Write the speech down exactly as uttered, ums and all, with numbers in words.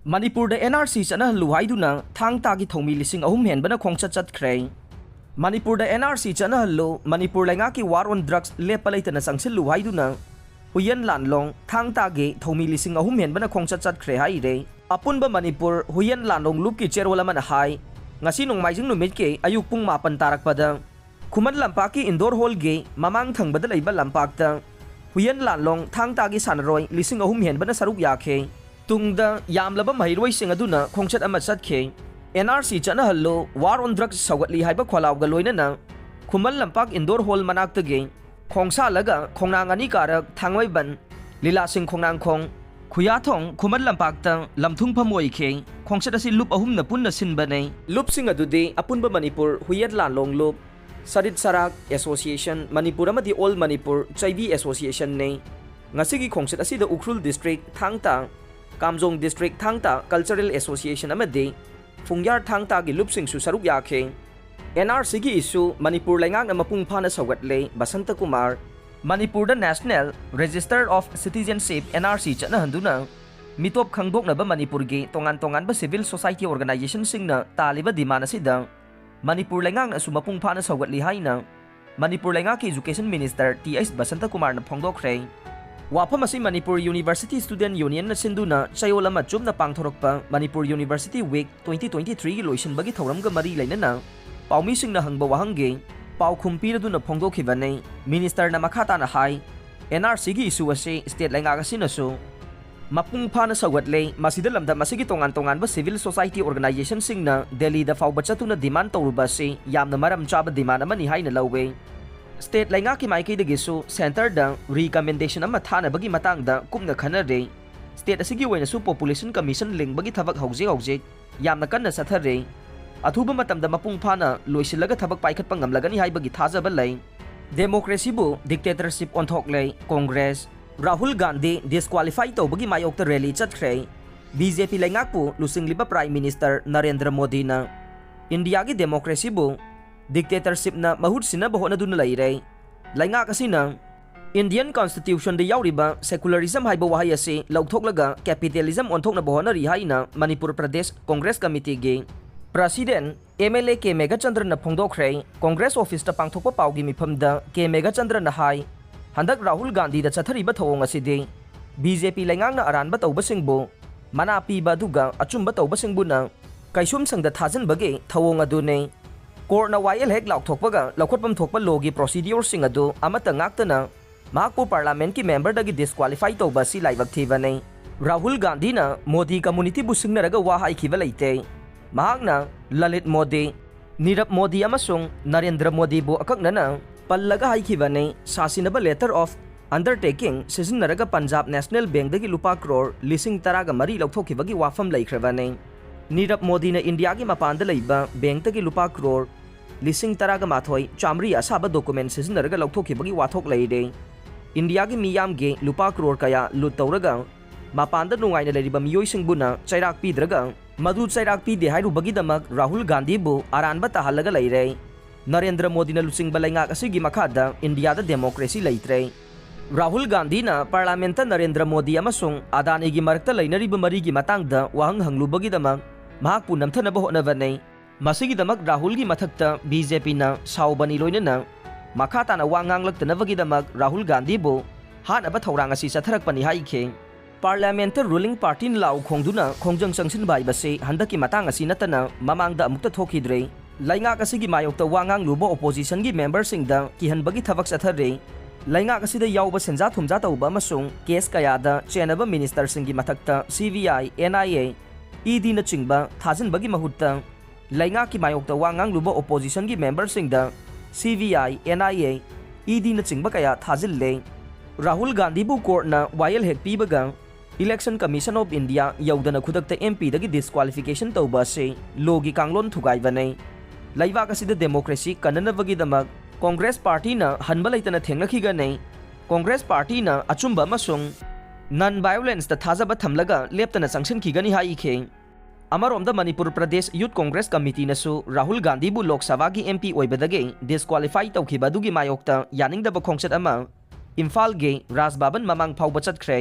ꯃꯅꯤꯄꯨꯔꯗ and R ꯁꯤ ꯆꯠꯅꯍꯜꯂꯨ ꯍꯥꯏꯗꯨꯅ ꯊꯥꯡ ꯇꯥꯒꯤ ꯊꯧꯃꯤ ꯂꯤꯁꯤꯡ ꯑꯍꯨꯝ ꯍꯦꯟꯕꯅ ꯈꯣꯡꯆꯠ ꯆꯠꯈ꯭ꯔꯦ꯫ ꯃꯅꯤꯄꯨꯔꯗ ꯑꯦꯟ ꯑꯥꯔ ꯁꯤ ꯆꯠꯅꯍꯜꯂꯨ, ꯃꯅꯤꯄꯨꯔ ꯂꯩꯉꯥꯛꯀꯤ War on Drugs ꯂꯦꯞꯄ ꯂꯩꯇꯅ ꯆꯪꯁꯤꯜꯂꯨ ꯍꯥꯏꯗꯨꯅ ꯍꯨꯏꯌꯦꯟ ꯂꯥꯟꯂꯣꯡ ꯊꯥꯡ ꯇꯥꯒꯤ ꯊꯧꯃꯤ ꯂꯤꯁꯤꯡ ꯑꯍꯨꯝ ꯍꯦꯟꯕꯅ ꯈꯣꯡꯆꯠ ꯆꯠꯈ꯭ꯔꯦ ꯍꯥꯏꯔꯦ꯫ ꯑꯄꯨꯟꯕ ꯃꯅꯤꯄꯨꯔ ꯍꯨꯏꯌꯦꯟ ꯂꯥꯟꯂꯣꯡ ꯂꯨꯞꯀꯤ ꯆꯦꯔꯣꯜ ꯑꯃꯅ ꯍꯥꯏ, ꯉꯁꯤ ꯅꯣꯡꯃꯥꯏꯖꯤꯡ ꯅꯨꯃꯤꯠꯀꯤ ꯑꯌꯨꯛ ꯄꯨꯡ ꯃꯥꯄꯟ ꯇꯥꯔꯛꯄꯗ ꯈꯨꯃꯟ ꯂꯝꯄꯥꯛꯀꯤ ꯏꯟꯗꯣꯔ ꯍꯣꯜꯒꯤ ꯃꯃꯥꯡ ꯊꯪꯕꯗ ꯂꯩꯕ ꯂꯝꯄꯥꯛꯇ ꯍꯨꯏꯌꯦꯟ ꯂꯥꯟꯂꯣꯡ ꯊꯥꯡ ꯇꯥꯒꯤ ꯁꯥꯟꯅꯔꯣꯏ ꯂꯤꯁꯤꯡ ꯑꯍꯨꯝ ꯍꯦꯟꯕꯅ ꯁꯔꯨꯛ ꯌꯥꯈꯤ꯫ ꯇꯨꯡꯗ ꯌꯥꯝꯂꯕ ꯃꯍꯩꯔꯣꯏꯁꯤꯡ ꯑꯗꯨꯅ ꯈꯣꯡꯆꯠ ꯑꯃ ꯆꯠꯈꯤ꯫ ꯑꯦꯟ ꯑꯥꯔ ꯁꯤ ꯆꯠꯅꯍꯜꯂꯨ, War on Drugs ꯁꯧꯒꯠꯂꯤ ꯍꯥꯏꯕ ꯈꯣꯜꯂꯥꯎꯒ ꯂꯣꯏꯅꯅ ꯈꯨꯃꯟ ꯂꯝꯄꯥꯛ ꯏꯟꯗꯣꯔ ꯍꯣꯜ ꯃꯅꯥꯛꯇꯒꯤ ꯈꯣꯡꯁꯥꯜꯂꯒ ꯈꯣꯡꯅꯥꯡ ꯑꯅꯤ ꯀꯥꯔꯛ ꯊꯥꯡꯃꯩꯕꯟ, ꯂꯤꯂꯥꯁꯤꯡ ꯈꯣꯡꯅꯥꯡꯈꯣꯡ, ꯈꯨꯌꯥꯊꯣꯡ, ꯈꯨꯃꯟ ꯂꯝꯄꯥꯛꯇ ꯂꯝꯊꯨꯡꯐꯝ ꯑꯣꯏꯈꯤ꯫ ꯈꯣꯡꯆꯠ ꯑꯁꯤ ꯂꯨꯞ ꯑꯍꯨꯝꯅ ꯄꯨꯟꯅ ꯁꯤꯟꯕꯅꯤ꯫ ꯂꯨꯞꯁꯤꯡ ꯑꯗꯨꯗꯤ ꯑꯄꯨꯟꯕ ꯃꯅꯤꯄꯨꯔ ꯍꯨꯏꯌꯦꯟ ꯂꯥꯟꯂꯣꯡ ꯂꯨꯞ, ꯁꯔꯤꯠ ꯁꯔꯥꯛ ꯑꯦꯁꯣꯁꯤꯌꯦꯁꯟ ꯃꯅꯤꯄꯨꯔ ꯑꯃꯗꯤ ꯑꯣꯜ ꯃꯅꯤꯄꯨꯔ ꯆꯩꯕꯤ ꯑꯦꯁꯣꯁꯤꯌꯦꯁꯟꯅꯤ꯫ ꯉꯁꯤꯒꯤ ꯈꯣꯡꯆꯠ ꯑꯁꯤꯗ ꯎꯈ꯭ꯔꯨꯜ ꯗꯤꯁꯇ꯭ꯔꯤꯛ ꯊꯥꯡ ꯇꯥ, ꯀꯥꯝꯖꯣꯡ ꯗꯤꯁꯇ꯭ꯔꯤꯛ ꯊꯥꯡ ꯇꯥ ꯀꯜꯆꯔꯦꯜ ꯑꯦꯁꯣꯁꯤꯌꯦꯁꯟ ꯑꯃꯗꯤ ꯐꯨꯡꯌꯥꯔ ꯊꯥꯡ ꯇꯥꯒꯤ ꯂꯨꯞꯁꯤꯡꯁꯨ ꯁꯔꯨꯛ ꯌꯥꯈꯤ꯫ ꯑꯦꯟ ꯑꯥꯔ ꯁꯤꯒꯤ ꯏꯁꯨ ꯃꯅꯤꯄꯨꯔ ꯂꯩꯉꯥꯛꯅ ꯃꯄꯨꯡ ꯐꯥꯅ ꯁꯧꯒꯠꯂꯦ, ꯕꯁꯟꯇ ꯀꯨꯃꯥꯔ꯫ ꯃꯅꯤꯄꯨꯔꯗ National Register of Citizenship, N R C ꯆꯠꯅꯍꯟꯗꯨꯅ ꯃꯤꯇꯣꯞ ꯈꯪꯗꯣꯛꯅꯕ ꯃꯅꯤꯄꯨꯔꯒꯤ ꯇꯣꯉꯥꯟ ꯇꯣꯉꯥꯟꯕ civil society organizationꯁꯤꯡꯅ ꯇꯥꯜꯂꯤꯕ demand ꯑꯁꯤꯗ ꯃꯅꯤꯄꯨꯔ ꯂꯩꯉꯥꯛꯅꯁꯨ ꯃꯄꯨꯡ ꯐꯥꯅ ꯁꯧꯒꯠꯂꯤ ꯍꯥꯏꯅ ꯃꯅꯤꯄꯨꯔ ꯂꯩꯉꯥꯛꯀꯤ Education Minister T H Basanta ꯀꯨꯃꯥꯔꯅ ꯐꯣꯡꯗꯣꯛꯈ꯭ꯔꯦ꯫ ꯋꯥꯐꯝ ꯑꯁꯤ ꯃꯅꯤꯄꯨꯔ University Student Unionꯅ ꯁꯤꯟꯗꯨꯅ ꯆꯌꯣꯜ ꯑꯃ ꯆꯨꯞꯅ ꯄꯥꯡꯊꯣꯔꯛꯄ ꯃꯅꯤꯄꯨꯔ University Week twenty twenty-threeꯒꯤ ꯂꯣꯏꯁꯤꯟꯕꯒꯤ ꯊꯧꯔꯝꯒ ꯃꯔꯤ ꯂꯩꯅꯅ ꯄꯥꯎꯃꯤꯁꯤꯡꯅ ꯍꯪꯕ ꯋꯥꯍꯪꯒꯤ ꯄꯥꯎꯈꯨꯝ ꯄꯤꯔꯗꯨꯅ ꯐꯣꯡꯗꯣꯛꯈꯤꯕꯅꯤ꯫ Ministerꯅ ꯃꯈꯥ ꯇꯥꯅ ꯍꯥꯏ, ꯑꯦꯟ ꯑꯥꯔ ꯁꯤꯒꯤ ꯏꯁꯨ ꯑꯁꯤ state ꯂꯩꯉꯥꯛ ꯑꯁꯤꯅꯁꯨ ꯃꯄꯨꯡ ꯐꯥꯅ ꯁꯧꯒꯠꯂꯦ꯫ ꯃꯁꯤꯗ ꯂꯝꯗꯝ ꯑꯁꯤꯒꯤ ꯇꯣꯉꯥꯟ ꯇꯣꯉꯥꯟꯕ civil society organizationꯁꯤꯡꯅ ꯗꯦꯜꯂꯤꯗ ꯐꯥꯎꯕ ꯆꯠꯇꯨꯅ demand ꯇꯧꯔꯨꯕ ꯑꯁꯤ ꯌꯥꯝꯅ ꯃꯔꯝ ꯆꯥꯕ demand ꯑꯃꯅꯤ ꯍꯥꯏꯅ ꯂꯧꯋꯦ꯫ State ꯂꯩꯉꯥꯛꯀꯤ ꯃꯥꯏꯀꯩꯗꯒꯤꯁꯨ centreꯗ recommendation ꯑꯃ ꯊꯥꯅꯕꯒꯤ ꯃꯇꯥꯡꯗ ꯀꯨꯞꯅ ꯈꯟꯅꯔꯦ꯫ State ꯑꯁꯤꯒꯤ ꯑꯣꯏꯅꯁꯨ Population Commission ꯂꯤꯡꯕꯒꯤ ꯊꯕꯛ ꯍꯧꯖꯤꯛ ꯍꯧꯖꯤꯛ ꯌꯥꯝꯅ ꯀꯟꯅ ꯆꯠꯊꯔꯤ꯫ ꯑꯊꯨꯕ ꯃꯇꯝꯗ ꯃꯄꯨꯡ ꯐꯥꯅ ꯂꯣꯏꯁꯤꯜꯂꯒ ꯊꯕꯛ ꯄꯥꯏꯈꯠꯄ ꯉꯝꯂꯒꯅꯤ ꯍꯥꯏꯕꯒꯤ ꯊꯥꯖꯕ ꯂꯩ꯫ Democracyꯕꯨ dictatorship ꯑꯣꯟꯊꯣꯛꯂꯦ꯫ Congress, Rahul Gandhi disqualify ꯇꯧꯕꯒꯤ ꯃꯥꯌꯣꯛꯇ rally ꯆꯠꯈ꯭ꯔꯦ꯫ ꯕꯤ ꯖꯦ ꯄꯤ ꯂꯩꯉꯥꯛꯄꯨ ꯂꯨꯆꯤꯡꯂꯤꯕ Prime Minister ꯅꯔꯦꯟꯗ꯭ꯔ ꯃꯣꯗꯤꯅ ꯏꯟꯗꯤꯌꯥꯒꯤ democracyꯕꯨ dictatorshipꯅ ꯃꯍꯨꯠ ꯁꯤꯟꯅꯕ ꯍꯣꯠꯅꯗꯨꯅ ꯂꯩꯔꯦ꯫ ꯂꯩꯉꯥꯛ ꯑꯁꯤꯅ Indian Constitutionꯗ ꯌꯥꯎꯔꯤꯕ secularism ꯍꯥꯏꯕ ꯋꯥꯍꯩ ꯑꯁꯤ ꯂꯧꯊꯣꯛꯂꯒ capitalism ꯑꯣꯟꯊꯣꯛꯅꯕ ꯍꯣꯠꯅꯔꯤ ꯍꯥꯏꯅ ꯃꯅꯤꯄꯨꯔ ꯄ꯭ꯔꯗꯦꯁ ꯀꯣꯡꯒ꯭ꯔꯦꯁ ꯀꯃꯤꯇꯤꯒꯤ President MLA ꯀꯦ ꯃꯦꯘꯆꯟꯗ꯭ꯔꯅ ꯐꯣꯡꯗꯣꯛꯈ꯭ꯔꯦ꯫ ꯀꯣꯡꯒ꯭ꯔꯦꯁ ꯑꯣꯐꯤꯁꯇ ꯄꯥꯡꯊꯣꯛꯄ ꯄꯥꯎꯒꯤ ꯃꯤꯐꯝꯗ ꯀꯦ ꯃꯦꯘꯆꯟꯗ꯭ꯔꯅ ꯍꯥꯏ, ꯍꯟꯗꯛ ꯔꯥꯍꯨꯜ ꯒꯥꯟꯙꯤꯗ ꯆꯠꯊꯔꯤꯕ ꯊꯧꯑꯣꯡ ꯑꯁꯤꯗꯤ ꯕꯤ ꯖꯦ ꯄꯤ ꯂꯩꯉꯥꯛꯅ ꯑꯔꯥꯟꯕ ꯇꯧꯕꯁꯤꯡꯕꯨ ꯃꯅꯥ ꯄꯤꯕ ꯑꯗꯨꯒ ꯑꯆꯨꯝꯕ ꯇꯧꯕꯁꯤꯡꯕꯨꯅ ꯀꯩꯁꯨꯝꯁꯪꯗ ꯊꯥꯖꯤꯟꯕꯒꯤ ꯊꯧꯑꯣꯡ ꯑꯗꯨꯅꯤ꯫ ꯀꯣꯔꯠꯅ ꯋꯥꯌꯦꯜ ꯍꯦꯛ ꯂꯥꯎꯊꯣꯛꯄꯒ ꯂꯧꯈꯠꯐꯝ ꯊꯣꯛꯄ ꯂꯣꯒꯤ ꯄ꯭ꯔꯣꯁꯤꯗ꯭ꯌꯨꯔꯁꯤꯡ ꯑꯗꯨ ꯑꯃꯠꯇ ꯉꯥꯛꯇꯅ ꯃꯍꯥꯛꯄꯨ ꯄꯥꯔꯂꯥꯃꯦꯟꯠꯀꯤ ꯃꯦꯝꯕꯔꯗꯒꯤ ꯗꯤꯁꯀ꯭ꯋꯥꯂꯤꯐꯥꯏ ꯇꯧꯕ ꯑꯁꯤ ꯂꯥꯏꯕꯛ ꯊꯤꯕꯅꯤ꯫ ꯔꯥꯍꯨꯜ ꯒꯥꯟꯙꯤꯅ ꯃꯣꯗꯤ ꯀꯝꯃꯨꯅꯤꯇꯤꯕꯨ ꯁꯤꯡꯅꯔꯒ ꯋꯥ ꯍꯥꯏꯈꯤꯕ ꯂꯩꯇꯦ꯫ ꯃꯍꯥꯛꯅ ꯂꯂꯤꯠ ꯃꯣꯗꯤ, ꯅꯤꯔꯕ ꯃꯣꯗꯤ ꯑꯃꯁꯨꯡ ꯅꯔꯦꯟꯗ꯭ꯔ ꯃꯣꯗꯤꯕꯨ ꯑꯀꯛꯅꯅ ꯄꯜꯂꯒ ꯍꯥꯏꯈꯤꯕꯅꯤ꯫ ꯁꯥꯁꯤꯟꯅꯕ letter of undertaking ꯁꯤꯖꯤꯟꯅꯔꯒ ꯄꯟꯖꯥꯕ ꯅꯦꯁꯅꯦꯜ ꯕꯦꯡꯛꯗꯒꯤ ꯂꯨꯄꯥ ꯀ꯭ꯔꯣꯔ ꯂꯤꯁꯤꯡ ꯇꯔꯥꯒ ꯃꯔꯤ ꯂꯧꯊꯣꯛꯈꯤꯕꯒꯤ ꯋꯥꯐꯝ ꯂꯩꯈ꯭ꯔꯕꯅꯤ꯫ ꯅꯤꯔꯕ ꯃꯣꯗꯤꯅ ꯏꯟꯗꯤꯌꯥꯒꯤ ꯃꯄꯥꯟꯗ ꯂꯩꯕ ꯕꯦꯡꯛꯇꯒꯤ ꯂꯨꯄꯥ ꯀ꯭ꯔꯣꯔ ꯂꯤꯁꯤꯡ ꯇꯔꯥꯒ ꯃꯥꯊꯣꯏ ꯆꯥꯃꯔꯤ ꯑꯁꯥꯕ ꯗꯣꯀꯨꯃꯦꯟꯠ ꯁꯤꯖꯤꯟꯅꯔꯒ ꯂꯧꯊꯣꯛꯈꯤꯕꯒꯤ ꯋꯥꯊꯣꯛ ꯂꯩꯔꯦ꯫ ꯏꯟꯗꯤꯌꯥꯒꯤ ꯃꯤꯌꯥꯝꯒꯤ ꯂꯨꯄꯥ ꯀ꯭ꯔꯣꯔ ꯀꯌꯥ ꯂꯨꯠ ꯇꯧꯔꯒ ꯃꯄꯥꯟꯗ ꯅꯨꯡꯉꯥꯏꯅ ꯂꯩꯔꯤꯕ ꯃꯤꯑꯣꯏꯁꯤꯡꯕꯨꯅ ꯆꯩꯔꯥꯛ ꯄꯤꯗ꯭ꯔꯒ ꯃꯗꯨ ꯆꯩꯔꯥꯛ ꯄꯤꯗꯦ ꯍꯥꯏꯔꯨꯕꯒꯤꯗꯃꯛ ꯔꯥꯍꯨꯜ ꯒꯥꯟꯙꯤꯕꯨ ꯑꯔꯥꯟꯕ ꯇꯥꯍꯜꯂꯒ ꯂꯩꯔꯦ꯫ ꯅꯔꯦꯟꯗ꯭ꯔ ꯃꯣꯗꯤꯅ ꯂꯨꯆꯤꯡꯕ ꯂꯩꯉꯥꯛ ꯑꯁꯤꯒꯤ ꯃꯈꯥꯗ ꯏꯟꯗꯤꯌꯥꯗ ꯗꯦꯃꯣꯀ꯭ꯔꯦꯁꯤ ꯂꯩꯇ꯭ꯔꯦ꯫ ꯔꯥꯍꯨꯜ ꯒꯥꯟꯙꯤꯅ ꯄꯥꯔꯂꯥꯃꯦꯟꯠꯇ ꯅꯔꯦꯟꯗ꯭ꯔ ꯃꯣꯗꯤ ꯑꯃꯁꯨꯡ ꯑꯗꯥꯅꯤꯒꯤ ꯃꯔꯛꯇ ꯂꯩꯅꯔꯤꯕ ꯃꯔꯤꯒꯤ ꯃꯇꯥꯡꯗ ꯋꯥꯍꯪ ꯍꯪꯂꯨꯕꯒꯤꯗꯃꯛ ꯃꯍꯥꯛꯄꯨ ꯅꯝꯊꯅꯕ ꯍꯣꯠꯅꯕꯅꯤ꯫ ꯃꯁꯤꯒꯤꯗꯃꯛ ꯔꯥꯍꯨꯜꯒꯤ ꯃꯊꯛꯇ ꯕꯤ ꯖꯦ ꯄꯤꯅ ꯁꯥꯎꯕꯅꯤ, ꯂꯣꯏꯅꯅ ꯃꯈꯥ ꯇꯥꯅ ꯋꯥ ꯉꯥꯡꯂꯛꯇꯅꯕꯒꯤꯗꯃꯛ ꯔꯥꯍꯨꯜ ꯒꯥꯟꯙꯤꯕꯨ ꯍꯥꯠꯅꯕ ꯊꯧꯔꯥꯡ ꯑꯁꯤ ꯆꯠꯊꯔꯛꯄꯅꯤ ꯍꯥꯏꯈꯤ꯫ ꯄꯥꯔꯂꯤꯌꯥꯃꯦꯟꯠꯇ ꯔꯨꯂꯤꯡ ꯄꯥꯔꯇꯤꯅ ꯂꯥꯎ ꯈꯣꯡꯗꯨꯅ ꯈꯣꯡꯖꯪ ꯆꯪꯁꯤꯟꯕ ꯍꯥꯏꯕꯁꯤ ꯍꯟꯗꯛꯀꯤ ꯃꯇꯥꯡ ꯑꯁꯤ ꯅꯠꯇꯅ ꯃꯃꯥꯡꯗ ꯑꯃꯨꯛꯇ ꯊꯣꯛꯈꯤꯗ꯭ꯔꯤ꯫ ꯂꯩꯉꯥꯛ ꯑꯁꯤꯒꯤ ꯃꯥꯌꯣꯛꯇ ꯋꯥ ꯉꯥꯡꯂꯨꯕ ꯑꯣꯄꯣꯖꯤꯁꯟꯒꯤ ꯃꯦꯝꯕꯔꯁꯤꯡꯗ ꯀꯤꯍꯟꯕꯒꯤ ꯊꯕꯛ ꯆꯠꯊꯔꯤ꯫ ꯂꯩꯉꯥꯛ ꯑꯁꯤꯗ ꯌꯥꯎꯕ ꯁꯦꯟꯖꯥ ꯊꯨꯝꯖꯥ ꯇꯧꯕ ꯑꯃꯁꯨꯡ ꯀꯦꯁ ꯀꯌꯥꯗ ꯆꯦꯟꯅꯕ ꯃꯤꯅꯤꯁꯇꯔꯁꯤꯡꯒꯤ ꯃꯊꯛꯇ C B I, N I A, ꯏ ꯗꯤꯅꯆꯤꯡꯕ ꯊꯥꯖꯤꯟꯕꯒꯤ ꯃꯍꯨꯠꯇ ꯂꯩꯉꯥꯛꯀꯤ ꯃꯥꯌꯣꯛꯇ ꯋꯥ ꯉꯥꯡꯂꯨꯕ ꯑꯣꯄꯣꯖꯤꯁꯟꯒꯤ ꯃꯦꯝꯕꯔꯁꯤꯡꯗ C B I, N I A, ꯏ ꯗꯤꯅꯆꯤꯡꯕ ꯀꯌꯥ ꯊꯥꯖꯤꯜꯂꯦ꯫ ꯔꯥꯍꯨꯜ ꯒꯥꯟꯙꯤꯕꯨ ꯀꯣꯔꯠꯅ ꯋꯥꯌꯦꯜ ꯍꯦꯛ ꯄꯤꯕꯒ Election Commission of India ꯌꯧꯗꯅ ꯈꯨꯗꯛꯇ ꯑꯦꯝ ꯄꯤꯗꯒꯤ ꯗꯤꯁꯀ꯭ꯋꯥꯂꯤꯐꯤꯀꯦꯁꯟ ꯇꯧꯕ ꯑꯁꯤ ꯂꯣꯒꯤ ꯀꯥꯡꯂꯣꯟ ꯊꯨꯒꯥꯏꯕꯅꯤ꯫ ꯂꯩꯕꯥꯛ ꯑꯁꯤꯗ ꯗꯦꯃꯣꯀ꯭ꯔꯦꯁꯤ ꯀꯟꯅꯅꯕꯒꯤꯗꯃꯛ ꯀꯣꯡꯒ꯭ꯔꯦꯁ ꯄꯥꯔꯇꯤꯅ ꯍꯟꯕ ꯂꯩꯇꯅ ꯊꯦꯡꯅꯈꯤꯒꯅꯤ꯫ ꯀꯣꯡꯒ꯭ꯔꯦꯁ ꯄꯥꯔꯇꯤꯅ ꯑꯆꯨꯝꯕ ꯑꯃꯁꯨꯡ ꯅꯟ ꯚꯥꯏꯑꯣꯂꯦꯟꯁꯇ ꯊꯥꯖꯕ ꯊꯝꯂꯒ ꯂꯦꯞꯇꯅ ꯆꯪꯁꯤꯟꯈꯤꯒꯅꯤ ꯍꯥꯏꯈꯤ꯫ ꯑꯃꯔꯣꯝꯗ ꯃꯅꯤꯄꯨꯔ ꯄ꯭ꯔꯗꯦꯁ ꯌꯨꯠ ꯀꯣꯡꯒ꯭ꯔꯦꯁ ꯀꯃꯤꯇꯤꯅꯁꯨ ꯔꯥꯍꯨꯜ ꯒꯥꯟꯙꯤꯕꯨ ꯂꯣꯛ ꯁꯚꯥꯒꯤ ꯑꯦꯝ ꯄꯤ ꯑꯣꯏꯕꯗꯒꯤ ꯗꯤꯁꯀ꯭ꯋꯥꯂꯤꯐꯥꯏ ꯇꯧꯈꯤꯕ ꯑꯗꯨꯒꯤ ꯃꯥꯌꯣꯛꯇ ꯌꯥꯅꯤꯡꯗꯕ ꯈꯣꯡꯆꯠ ꯑꯃ ꯏꯝꯐꯥꯜꯒꯤ ꯔꯥꯖ ꯚꯕꯟ ꯃꯃꯥꯡ ꯐꯥꯎꯕ ꯆꯠꯈ꯭ꯔꯦ꯫